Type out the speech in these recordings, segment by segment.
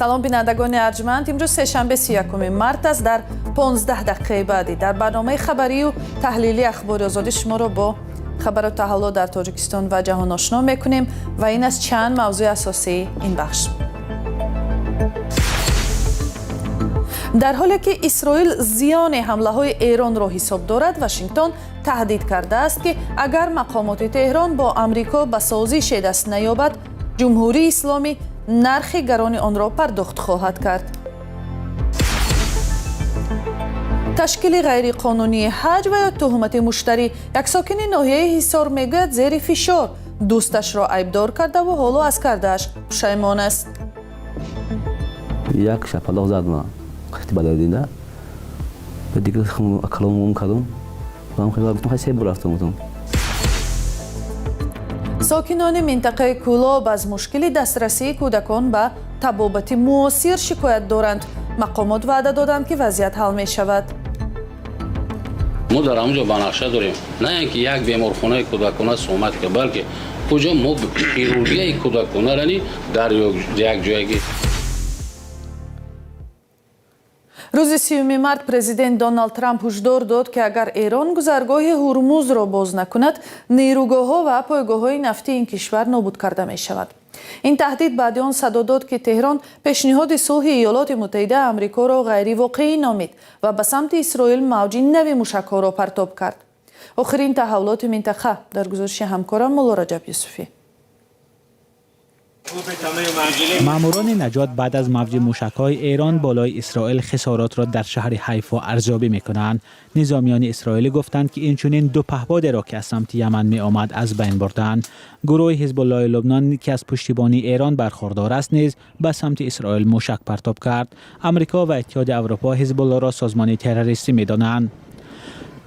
Салом, бинандагони арҷманд. Имрӯз сешанбе, 31 март аст. Дар 15 дақиқаи баъдӣ дар барномаи хабарию таҳлилии Ахбори Озодӣ шуморо бо хабару таҳаввулот дар Тоҷикистон ва ҷаҳон ошно мекунем ва ин аз чанд мавзӯи асосии ин бахш. Дар ҳоле ки Исроил зиёни ҳамлаҳои Эронро ҳисоб дорад, Вашингтон таҳдид кардааст, ки агар мақомоти Теҳрон бо Амрико ба созише даст наёбад, Ҷумҳурии Исломӣ нархи гарони онро пардохт хоҳад кард. Ташкили ғайриқонунии ҳаҷ ва ё туҳмати муштарӣ. Як сокини ноҳияи Ҳисор мегӯяд, зери фишор дӯсташро айбдор кардаву ҳоло аз кардааш пушаймон аст. Як шапалоқ зад ман қити бададида, дигар калом кардум, гуфтам, хай, се бор рафтам, гуфтам. Сокинони минтақаи Кӯлоб аз мушкили дастрасии кӯдакон ба табобати муосир шикоят доранд. Мақомот ваъда доданд, ки вазъият ҳал мешавад. Мо дар ҳамон ҷо ба нақша дорем, на ин ки як беморхонаи кӯдакона сомат ка, балки куҷо мо хирургияи кӯдаконарани дар як ҷоягӣ. Рӯзи 30 март президент Доналд Трамп ҳушдор дод, ки агар Эрон гузаргоҳи Ҳурмузро боз накунад, нерӯгоҳҳо ва пойгоҳҳои нафтии ин кишвар нобуд карда мешавад. Ин таҳдид баъди он садо дод, ки Теҳрон пешниҳоди сулҳи Иёлоти Муттаҳидаи Амрикоро ғайривоқеӣ номид ва ба самти Исроил мавҷи нави мушакҳоро партоб кард. Охирин таҳаввулоти минтақа дар гузориши ҳамкорам Мулло Раҷаб Юсуфӣ. Маъмурони наҷот баъд аз мавҷи мушакҳои Эрон болои Исроил хисоротро дар шаҳри Ҳайфо арзёбӣ мекунанд. Низомиёни исроилӣ гуфтанд, ки инчунин ду паҳбодеро, ки аз самти Яман меомад, аз байн бурданд. Гурӯҳи Ҳизбуллоҳи Лубнон, ки аз пуштибонии Эрон бархурдор аст, низ ба самти Исроил мушак партоб кард. Амрико ва Иттиҳоди Аврупо Ҳизбуллоҳро созмони террористӣ медонанд.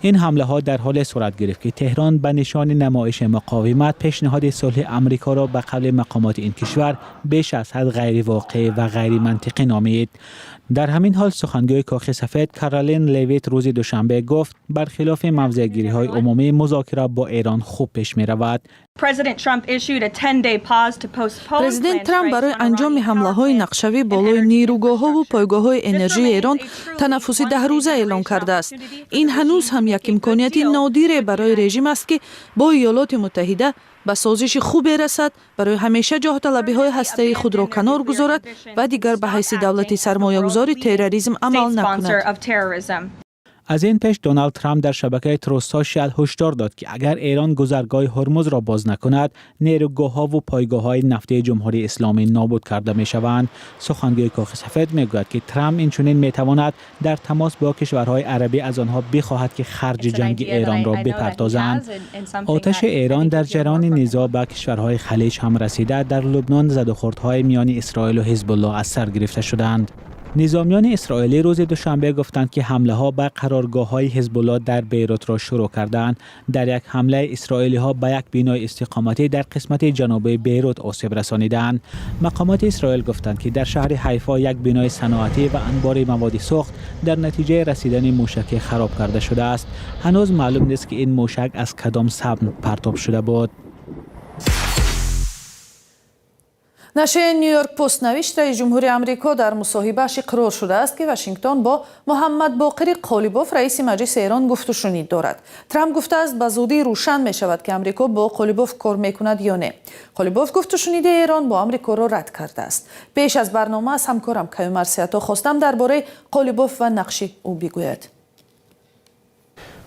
Ин ҳамлаҳо дар ҳоле сурат гирифт, ки Теҳрон ба нишони намоиши муқовимат пешниҳоди сулҳи Амрикоро ба қавли мақомоти ин кишвар беш аз ҳад ғайривоқеӣ ва ғайримантиқӣ номид. Дар ҳамин ҳол сухангӯи Кохи Сафед Каролин Левит рӯзи душанбе гуфт, бархилофи мавзеъгириҳои умумӣ, музокира бо Эрон хуб пеш меравад. Президент Трамп барои анҷоми ҳамлаҳои нақшавӣ болои нерӯгоҳҳову пойгоҳҳои энержии Эрон танаффуси 10-рӯза эълон кардааст. Ин ҳанӯз ҳам як имконияти нодире барои режим аст, ки бо Иёлоти Муттаҳида ба созиши хубе расад, барои ҳамеша ҷоҳталабиҳои ҳастаии худро канор гузорад ва дигар ба ҳайси давлати сармоягузори терроризм амал накунад. Аз ин пеш Доналд Трамп дар шабакаи Truth Social ҳушдор дод, ки агар Эрон гузаргоҳи Ҳурмузро боз накунад, нерӯгоҳҳову пойгоҳҳои нафтии Ҷумҳурии Исломӣ нобуд карда мешаванд. Сухангӯи Кохи Сафед мегӯяд, ки Трамп инчунин метавонад дар тамос бо кишварҳои арабӣ аз онҳо бихоҳад, ки харҷи ҷанги Эронро бипардозанд. Оташи Эрон дар ҷараёни низоъ ба кишварҳои Халиҷ ҳам расида. Дар Лубнон задухӯрдҳои миёни Исроилу Ҳизбуллоҳ аз сар гирифта шуданд. Низомиёни исроилӣ рӯзи душанбе гуфтанд, ки ҳамлаҳо ба қароргоҳҳои Ҳизбуллоҳ дар Бейрутро шурӯъ карданд. Дар як ҳамлаи исроилиҳо ба як бинои истиқоматӣ дар қисмати ҷанубии Бейрут осеб расониданд. Мақомоти Исроил гуфтанд, ки дар шаҳри Ҳайфо як бинои саноатӣ ва анбори маводи сӯхт дар натиҷаи расидани мушакӣ хароб карда шудааст. Ҳанӯз маълум нест, ки ин мушак аз кадом самт партоб шуда буд. Нашрияи Нью-Йорк Пост навишт, раиси ҷумҳури Амрико дар мусоҳибааш иқрор шудааст, ки Вашингтон бо Муҳаммад Боқири Қолибоф, раиси Маҷлиси Эрон, гуфтушунид дорад. Трамп гуфтааст, ба зудӣ рӯшан мешавад, ки Амрико бо Қолибоф кор мекунад ё не. Қолибоф гуфтушуниди Эрон бо Амрикоро рад кардааст. Пеш аз барнома аз ҳамкорам Каюмар Сиято хостам, дар бораи Қолибоф ва нақши ӯ бигӯяд.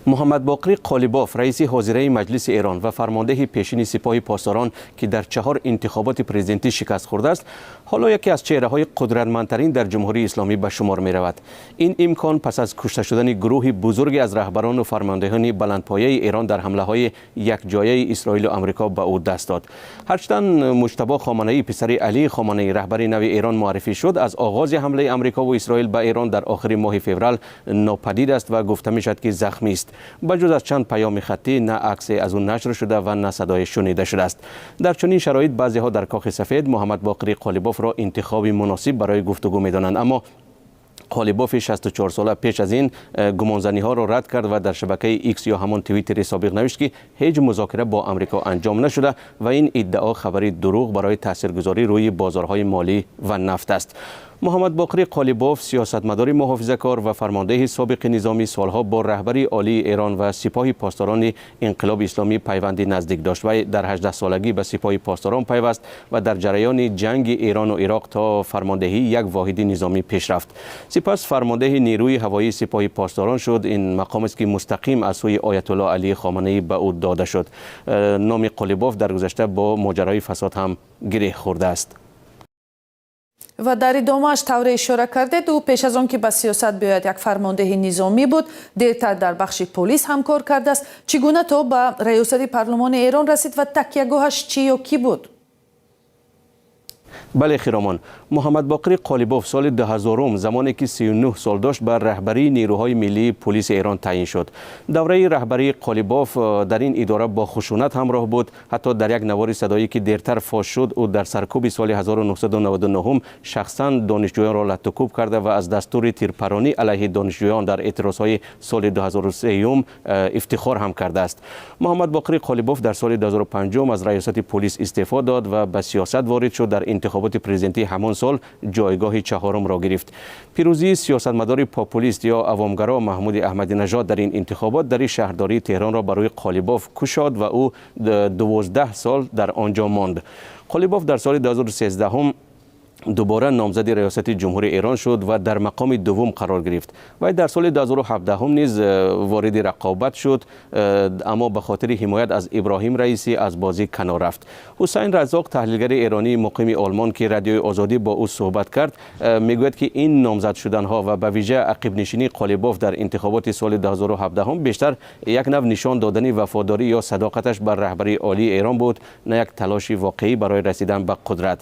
Муҳаммад Боқири Қолибоф, раиси ҳозираи Маҷлиси Эрон ва фармондеҳи пешини Сипоҳи Посдорон, ки дар чаҳор интихоботи президентӣ шикаст хӯрдааст, ҳоло яке аз чеҳраҳои қудратмандтарин дар Ҷумҳурии Исломӣ ба шумор меравад. Ин имкон пас аз кушта шудани гурӯҳи бузурге аз раҳбарону фармондеҳони баландпояи Эрон дар ҳамлаҳои якҷояи Исроилу Амрико ба ӯ даст дод. Ҳарчанд Муҷтабо Хоманаӣ, писари Алӣ Хоманаӣ, раҳбари нави Эрон муаррифӣ шуд, аз оғози ҳамлаи Амрикову Исроил ба Эрон дар охири моҳи феврал нопадид аст ва гуфта мешавад, ки захмист. Ба ҷуз аз чанд паёми хаттӣ, на аксе аз ӯ нашр шуда ва на садое шунида шудааст. Дар чунин шароит баъзеҳо дар Кохи Сафед Муҳаммад Боқири Қолибофро интихоби муносиб барои гуфтугӯ медонанд. Аммо Қолибофи 64сола пеш аз ин гумонзаниҳоро рад кард ва дар шабакаи Икс ё ҳамон Твиттери собиқ навишт, ки ҳеҷ музокира бо Амрико анҷом нашуда ва ин иддао хабари дурӯғ барои таъсиргузорӣ рӯи бозорҳои молӣ ва нафт аст. Муҳаммад Боқири Қолибоф, сиёсатмадори муҳофизакор ва фармондеҳи собиқи низомӣ, солҳо бо раҳбарии олии Эрон ва Сипоҳи Посдорони Инқилоби Исломӣ пайванди наздик дошт. Вай дар 18 солагӣ ба Сипоҳи Посдорон пайваст ва дар ҷараёни ҷанги Эрону Ироқ то фармондеҳии як воҳиди низомӣ пеш рафт. Сипас фармондеҳи нерӯи ҳавоии Сипоҳи Посдорон шуд. Ин мақом аст, ки мустақим аз сӯи Оятуллоҳ Алӣ Хоманаӣ ба ӯ дода шуд. Номи Қолибоф дар гузашта бо моҷарои фасод ҳам гиреҳ хӯрдааст. Ва дар идомааш, тавре ишора кардед, ӯ пеш аз он ки ба сиёсат биёяд, як фармондеҳи низомӣ буд, дертар дар бахши полис ҳам кор кардааст. Чӣ гуна то ба раёсати парлумони Эрон расид ва такягоҳаш чӣ ё кӣ буд? Бале, Хиромон, Муҳаммад Боқири Қолибоф соли 2000, замоне ки 39 сол дошт, ба раҳбарии нерӯҳои миллии полиси Эрон таъин шуд. Давраи раҳбарии Қолибоф дар ин идора бо хушунат ҳамроҳ буд. Ҳатто дар як навори садоӣ, ки дертар фош шуд, ӯ дар саркӯби соли 1999 шахсан донишҷӯёнро латтукӯб карда ва аз дастури тирпаронӣ алайҳи донишҷӯён дар эътирозҳои соли 2003 ифтихор ҳам кардааст. Муҳаммад Боқири Қолибоф дар соли 2005 аз раёсати полис истеъфо дод ва ба сиёсат ворид шуд. Дар интихоботи президентии ҳамон сол ҷойгоҳи чаҳорумро гирифт. Пирӯзии сиёсатмадори популист ё авомгаро Маҳмуди Аҳмадинажод дар ин интихобот дари шаҳрдории Теҳронро барои Қолибоф кушод ва ӯ 12 сол дар он ҷо монд. Қолибоф дар соли 2013 дубора номзади раёсати ҷумҳури Эрон шуд ва дар мақоми дуввум қарор гирифт. Вай дар соли 2017 низ вориди рақобат шуд, аммо ба хотири ҳимоят аз Иброҳим Раисӣ аз бозӣ канор рафт. Ҳусайн Разоқ, таҳлилгари эронии муқими Олмон, ки Радиои Озодӣ бо ӯ суҳбат кард, мегӯяд, ки ин номзад шуданҳо ва ба вижа ақибнишинии Қолибоф дар интихоботи соли 2017 бештар як нав нишон додани вафодорӣ ё садоқаташ бар раҳбарии олии Эрон буд, на як талоши воқеӣ барои расидан ба қудрат.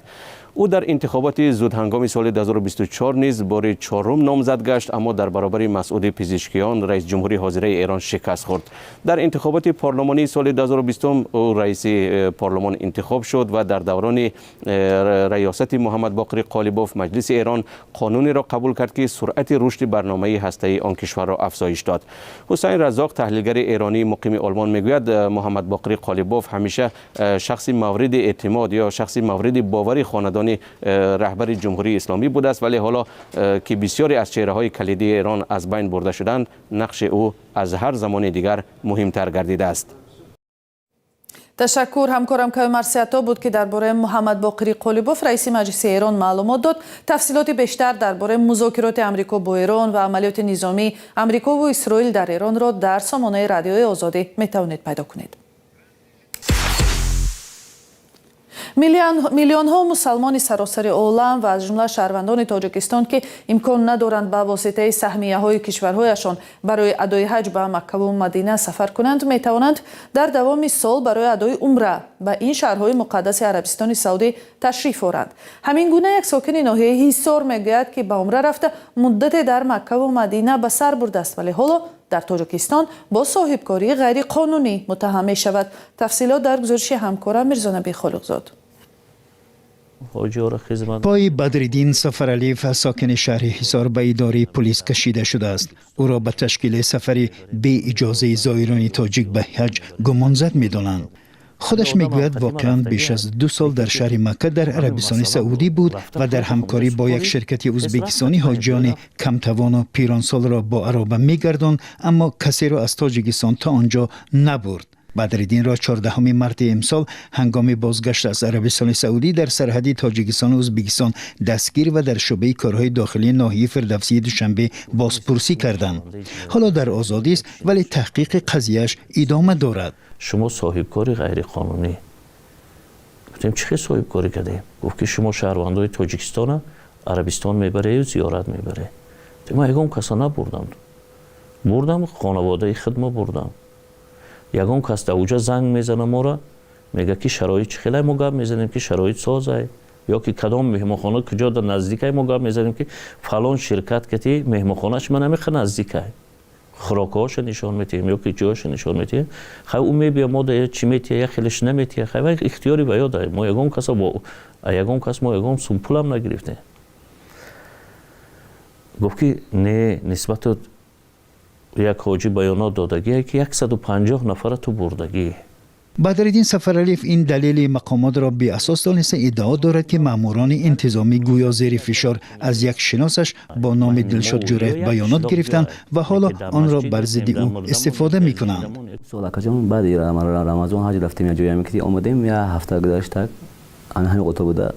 Ӯ дар интихоботи зудҳангоми соли 2024 низ бори чорум номзад гашт, аммо дар баробари Масъуди Пизишкиён, раис ҷумҳури ҳозираи Эрон, шикаст хӯрд. Дар интихоботи парлумонии соли 2020 ӯ раиси парлумон интихоб шуд ва дар даврони раёсати Муҳаммад Боқири Қолибоф Маҷлиси Эрон қонунеро қабул кард, ки суръати рушди барномаи ҳастаии он кишварро афзоиш дод. Ҳусайн Разоқ, таҳлилгари эронии муқими Олмон, мегӯяд, Муҳаммад Боқири Қолибоф ҳамеша шахси мавриди эътимод ё шахси мавриди бовари хонадони раҳбари Ҷумҳурии Исломӣ будааст, вале ҳоло ки бисёре аз чеҳраҳои калидии Эрон аз байн бурда шуданд, нақши ӯ аз ҳар замони дигар муҳимтар гардидааст. Ташаккур. Ҳамкорам Кави Марсиато буд, ки дар бораи Муҳаммад Боқири Қолибоф, раиси Маҷлиси Эрон, маълумот дод. Тафсилоти бештар дар бораи музокироти Амрико бо Эрон ва амалиёти низомии Амрикову Исроил дар Эронро дар сомонаи Радиои Озодӣ метавонед пайдо кунед. Миллионҳо мусалмони саросари олам ва аз ҷумла шаҳрвандони Тоҷикистон, ки имкон надоранд ба воситаи саҳмияҳои кишварҳояшон барои адои ҳаҷ ба Маккаву Мадина сафар кунанд, метавонанд дар давоми сол барои адои умра ба ин шаҳрҳои муқаддаси Арабистони Саудӣ ташриф оранд. Ҳамин гуна як сокини ноҳияи Ҳисор мегӯяд, ки ба умра рафта, муддате дар Маккаву Мадина ба сар бурдааст, вале ҳоло дар Тоҷикистон бо соҳибкории ғайриқонунӣ муттаҳам мешавад. Тафсилот дар гузориши ҳамкорам Мирзонаби Холиқзод. Пои Бадриддин Сафаралиев, сокини шаҳри Ҳисор, ба идораи пулис кашида шудааст. Ӯро ба ташкили сафари беиҷозаи зоирони тоҷик ба ҳаҷ гумонзад медонанд. Худаш мегӯяд, воқеан беш аз 2 сол дар шаҳри Макка дар Арабистони Саудӣ буд ва дар ҳамкорӣ бо як ширкати ӯзбекистонӣ ҳоҷиёни камтавону пиронсолро бо ароба мегардонд, аммо касеро аз Тоҷикистон то он ҷо набурд. Бадриддинро 14 марти имсол ҳангоми бозгашт аз Арабистони Саудӣ дар сарҳади Тоҷикистону Ӯзбекистон дастгир ва дар шӯъбаи корҳои дохилии ноҳияи Фирдавсии Душанбе бозпурсӣ карданд. Ҳоло дар озодист, вале таҳқиқи қазияш идома дорад. Шумо соҳибкори ғайриқонунӣ. Гуфтем, чӣ хел соҳибкорӣ кардем? Гуфт, ки шумо шаҳрвандои Тоҷикистона Арабистон мебарею зиёрат мебаре. Ман ягон каса набурдам, бурдам хонаводаи худмо бурдам. Ягон кас дар уҷа занг мезана, мора мега, ки шароит чӣ хелай, мо гап мезанем, ки шароит созай, ё ки кадом меҳмонхона куҷо дар наздикай, мо гап мезанем, ки фалон ширкат кати меҳмонхонааш ман ҳамиқа наздикай, хӯрокҳоша нишон метиҳем ё ки ҷояша нишон метиҳем. Хай, ӯ мебия, мо да чӣ метиҳа, як хелеш наметиҳа. Хай, вай ихтиёри ва ёда. Мо ягон каса бо ягон кас мо ягон сум пулам нагирифтем. Гуфт, ки не, нисбату як ҳоҷӣ баёнот додагие, ки 150 нафара ту бурдагӣ. Бадриддин Сафаралиев ин далели мақомотро беасос дониста, иддао дорад, ки маъмурони интизомӣ гӯё зери фишор аз як шиносаш бо номи Дилшод Ҷураев баёнот гирифтанд ва ҳоло онро бар зидди ӯ истифода мекунанд. Акаҷон, баъди Рамазон ҳаҷ рафтем, як ҷояме ки омадем, як ҳафта гузашта, ҳамин қото буда.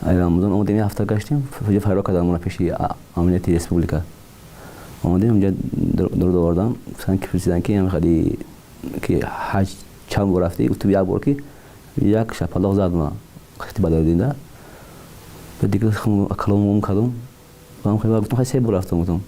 Рамазон омадем, як ҳафта гаштем, фарёд кардам мона пеши амнияти республика. Омадем, онҷа дуруд овардам, гуфтанд ки, пурсиданд, ки ҳамихади ки ҳаҷ чанд бор рафтӣ? Гуфтам, як бор, ки як шапалоқ зад ма қати Бадариддинда. Баъд дига калом кардум, гуфтам, хай, се бор рафтам. Гуфтам,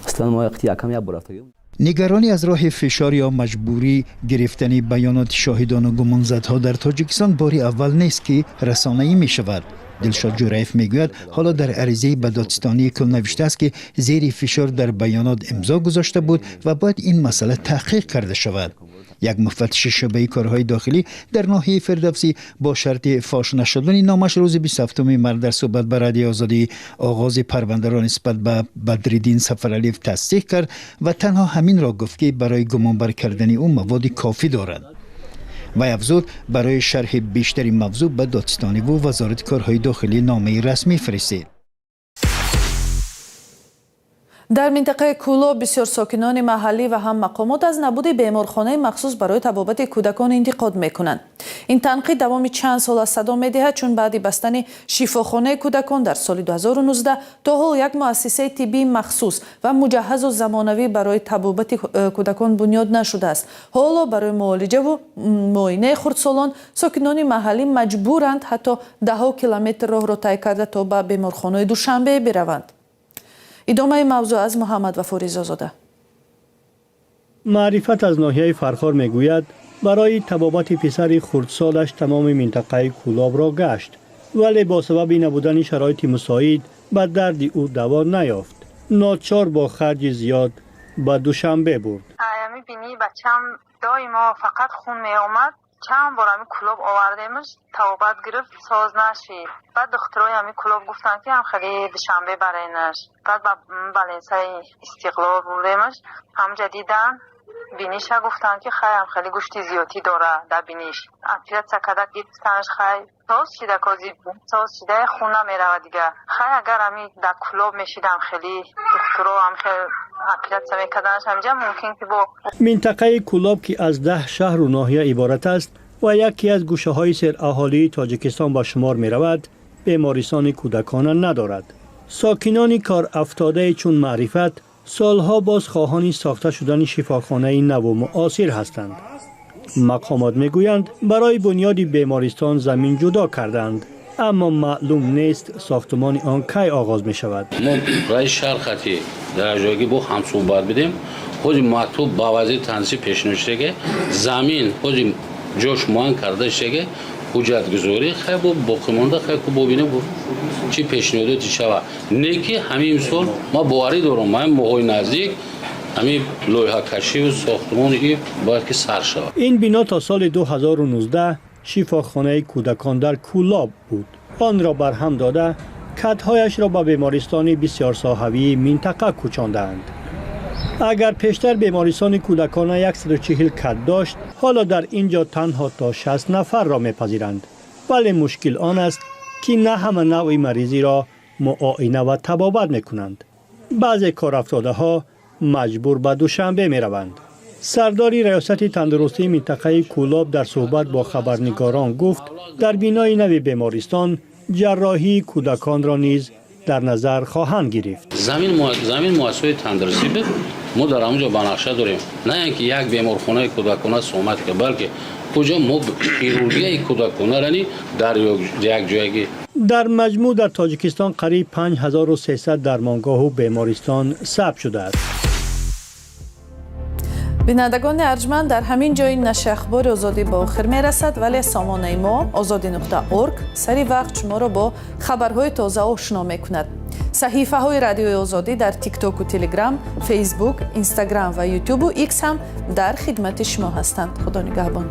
аслан мо якам як бор рафтагим. Нигаронӣ аз роҳи фишор ё маҷбурӣ гирифтани баёноти шоҳидону гумонзадҳо дар Тоҷикистон бори аввал нест, ки расонаӣ мешавад. Дилшод Ҷураев мегӯяд, ҳоло дар аризаи ба додситонии кул навиштааст, ки зери фишор дар баёнот имзо гузошта буд ва бояд ин масъала таҳқиқ карда шавад. Як муфаттиши шӯъбаи корҳои дохилӣ дар ноҳияи Фирдавсӣ бо шарти фош нашудани номаш рӯзи 27 март дар суҳбат ба Радиои Озодӣ оғози парвандаро нисбат ба Бадриддин Сафаралиев тасдиқ кард ва танҳо ҳаминро гуфт, ки барои гумонбар кардани ӯ маводи кофӣ дорад. Вай афзуд, барои шарҳи бештари мавзӯъ ба додситониву Вазорати корҳои дохилӣ номаи расмӣ фиристед. Дар минтақаи Кӯлоб бисёр сокинони маҳаллӣ ва ҳам мақомот аз набуди беморхонаи махсус барои табобати кӯдакон интиқод мекунанд. Ин танқид давоми чанд сол аст садо медиҳад, чун баъди бастани шифохонаи кӯдакон дар соли 2019 то ҳол як муассисаи тиббии махсус ва муҷаҳҳазу замонавӣ барои табобати кӯдакон бунёд нашудааст. Ҳоло барои муолиҷаву муоинаи хурдсолон сокинони маҳаллӣ маҷбуранд ҳатто даҳҳо километр роҳро тай карда то ба беморхонаи Душанбе бираванд. Идомаи мавзӯъ аз Муҳаммад Вафур Ризозода. Маърифат аз ноҳияи Фархор мегӯяд, барои табобати писари хурдсолаш тамоми минтақаи Кӯлобро гашт, вале бо сабаби набудани шароити мусоид ба дарди ӯ даво наёфт. Ночор бо харҷи зиёд ба Душанбе бурд. Ами бинии бачам доимо фақат хун меомад. Чанд бор ами Кӯлоб овардемаш, табобат гирифт, соз нашид. Баъд духтурои ами Кӯлоб гуфтанд, ки ам хеле Душанбе баренаш. Баъд ба балнисаи Истиқлол бурдемаш, ҳамҷа дидан биниша, гуфтанд, ки хай, ам хеле гӯшти зиёдтӣ дора дар биниш. Оператсия карда гирифтанаш, хай, соз шида, кози соз шида, хун намеравад дига. Хай, агар ами дар Кӯлоб мешидам, хеле духтуро ам хел оператсия мекарданаш ҳамҷа, мумкин ки бо Минтақаи Кӯлоб, ки аз 10 шаҳру ноҳия иборат аст ва яке аз гӯшаҳои сераҳолии Тоҷикистон ба шумор меравад, бемористони кӯдакона надорад. Сокинони корафтодае чун Маърифат солҳо боз хоҳони сохта шудани шифохонаи наву муосир ҳастанд. Мақомот мегӯянд, барои бунёди бемористон замин ҷудо карданд, аммо маълум нест, сохтумони он кай оғоз мешавад. Мо раиси шаҳр хати дар ҷойгӣ бо ҳамсӯҳбат бидем. Ҳози мактуб ба вазири тандурустӣ пешниҳод шуда, замин ҳози ҷош муайян карда шуда, ҳуҷҷатгузорӣ хай бо боқимонда, хай ку бобинем, чӣ пешниҳодоти шава. Не ки ҳамин имсол, ма боварӣ дорам, ҳамин моҳҳои наздик ҳамин лоиҳакашиву сохтумони и бояд ки сар шавад. Ин бино то соли 2019 шифохонаи кӯдакон дар Кӯлоб буд. Онро барҳам дода, катҳояшро ба бемористони бисёрсоҳавии минтақа кӯчондаанд. Агар пештар бемористони кӯдакона 140 кат дошт, ҳоло дар ин ҷо танҳо то 60 нафарро мепазиранд, вале мушкил он аст, ки на ҳама навъи маризиро муоина ва табобат мекунанд. Баъзе корафтодаҳо маҷбур ба Душанбе мераванд. Сардори раёсати тандурустии минтақаи Кӯлоб дар суҳбат бо хабарнигорон гуфт, дар бинои нави бемористон ҷарроҳии кӯдаконро низ дар назар хоҳанд гирифт. Замин муассисаҳои тандурустӣ буд. Мо дар ҳамон ҷо ба нақша дорем, на ин ки як беморхонаи кӯдакона сомат ка, балки куҷо мо хирургияи кӯдаконарани дар як ҷоягӣ. Дар маҷмӯъ дар Тоҷикистон қариб 5300 дармонгоҳу бемористон сабт шудааст. Бинандагони арҷманд, дар ҳамин ҷои нашри Ахбори Озодӣ ба охир мерасад, вале сомонаи мо озодӣ.org сари вақт шуморо бо хабарҳои тоза ошно мекунад. Саҳифаҳои Радиои Озодӣ дар Тиктоку Телеграм, Фейсбук, Инстаграм ва Ютубу Икс ҳам дар хидмати шумо ҳастанд. Худо нигаҳбон.